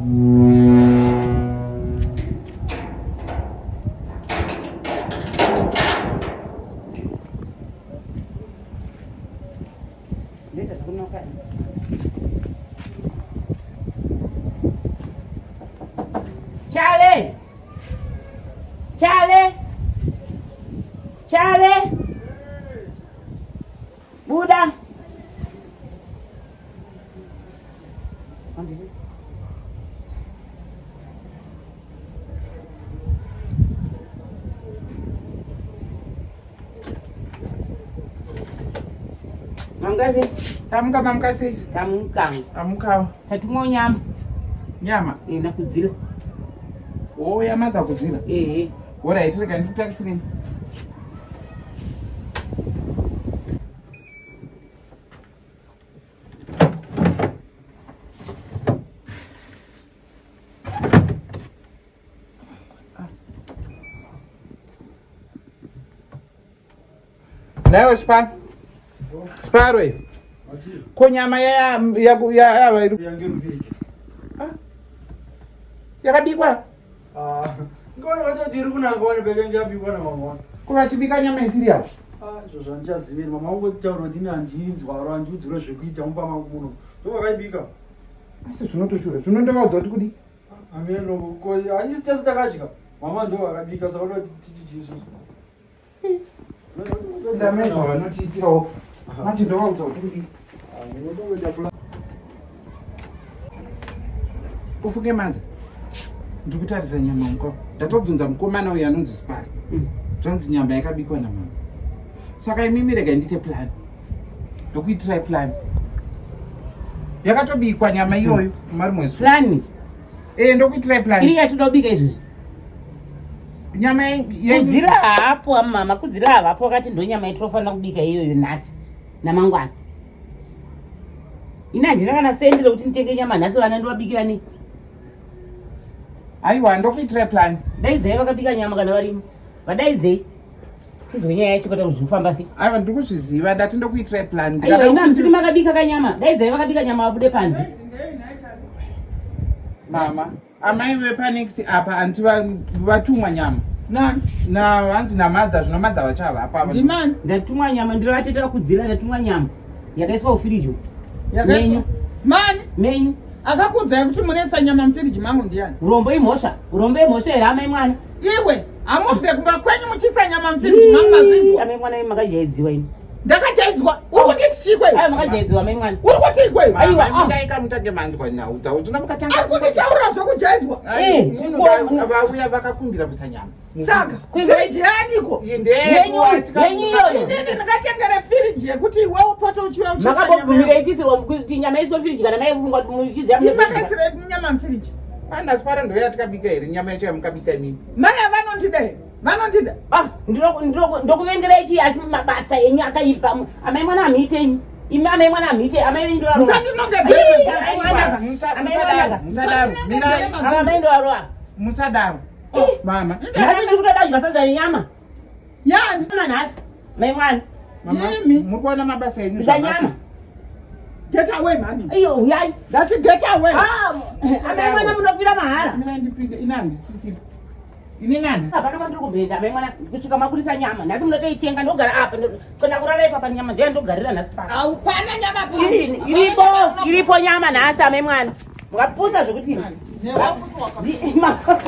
Chale! Chale! Chale! Buda! Mamukase. Tamuka mamukase. Tamuka. Tamuka. Tatumwa nyama. Nyama. Eh nakudzira. Oh yamadza kudzira. Eh. Alright, rega ndikutakisirei. Naiwe Spa. Sparwe. Ko nyama yaya yava iri. Ah. Yakabikwa? Ah, ngona vacho tiri kunanga wani beke njabikwa na mama. Ko vachibika nyama isiri yavo? Ah, izvo zvandichazivi mama vangu kutaura kuti ini handinzwa ro handiudzirwe zvekuita mumba mangu muno. Ndovakaibika. Asi zvinotoshura. Zvinondovaudza kuti kudii? Ameno ko handisi tese takadya. Mama ndo vakabika saka vanoda kuti titi isusu. Ndamezwa vanotiitirawo. Manje ndovaudza kuti kudii? Ufunge manje. Ndikutarisa nyama muko. Ndatobvunza mukomana uyu anonzi Sipari. Zvanzi nyama yakabikwa namama. Saka imimi regai ndiite plan. Ndokuitirai plan. Yakatobikwa nyama iyoyo mari mwezi. Plan. Eh ndokuitirai plan. Iri yatoda kubika izvozvi. Nyama kudzira hapo amama kudzira havapo wakati ndonyama yatinofanira kubika iyoyo nhasi namangwana. Ini handina kana sendi rekuti nditenge nyama nhasi vana ndovabikira nei? Aiwa ndokuitirai plan. Daidzai vakabika nyama kana varimo. Vadaidzei. Tinzwe nyaya yacho kwete kuzvifamba sei. Aiwa ndiri kuzviziva ndati ndokuitirai plan. Aiwa imi hamusiri makabika kanyama. Daidzai vakabika nyama vabude panze. Mama, amai vepanext apa anti vatumwa nyama. Nani? Na hanzi namadza zvino madza vachavapa. Ndimani? Ndatumwa nyama ndiri vatete vakudzira ndatumwa nyama yakaiswa mufiriji. Yakaiswa. Menyu. Mani? Menyu. Akakuudzai kuti munoisa nyama mufiriji mangu ndiani? Urombo imhosva. Urombo imhosva here amai mwana? Iwe, hamubve kumba kwenyu muchiisa nyama mufiriji mangu mazvinzwa. Amai mwana imi makajaidziwa imi. Ndakajaidzwa. Uri kunditi chii kweyo? Aiwa makajaidziwa amai mwana. Uri kutii kweyo? Aiwa, ah. Mudaika mutange manzwa nhau dzavo dzino mukatanga. Ari kunditaurira zvekujaidzwa. Eh, Vauya vakakumbira kuisa nyama. Saka, firiji yaniko? Yenyu yenyu iyoyo. Inini ndingatengere firiji yekuti iwe upote uchiuya uchiisa nyama. Makambobvumirei kuisirwa kuti nyama iswe firiji kana maifunga kuti muchiziva Imi makaisirei nyama mufiriji? Ana sipara ndoya tikabika here nyama yacho yamukabika imimi. Mai vanondida here? Vanondida. Ah, ndokuvengerai chii asi mabasa enyu akaipa. Amai mwana hamuite imi. Imi amai mwana hamuite. Amai venyu ndovarova. Musandinongedzere. Musadaro, musadaro. Mirai. Amai ndovarova. Musadaro. Mama. Nhasi ndiri kutoda kudya sadza nenyama. Yani? Nyama nhasi. Mai mwana. Mama, Imi. muri kuona mabasa enyu Ndida nyama. Get away mani. Iyo huyai. Ndati get away. Ah, amai mwana munofira mahara. Mina ndipinde ini handisisipo. Ini handisi. Hapana kwandiri kumboenda amai mwana kusvika maburisa nyama. Nhasi munotoitenga ndogara apa kana kurara ipapa nyama ndiyo ndogarira nhasi pano. Haupana nyama pa. Iripo, iripo nyama nhasi amai mwana. Mukapusa zvekuti. Newe futi waka.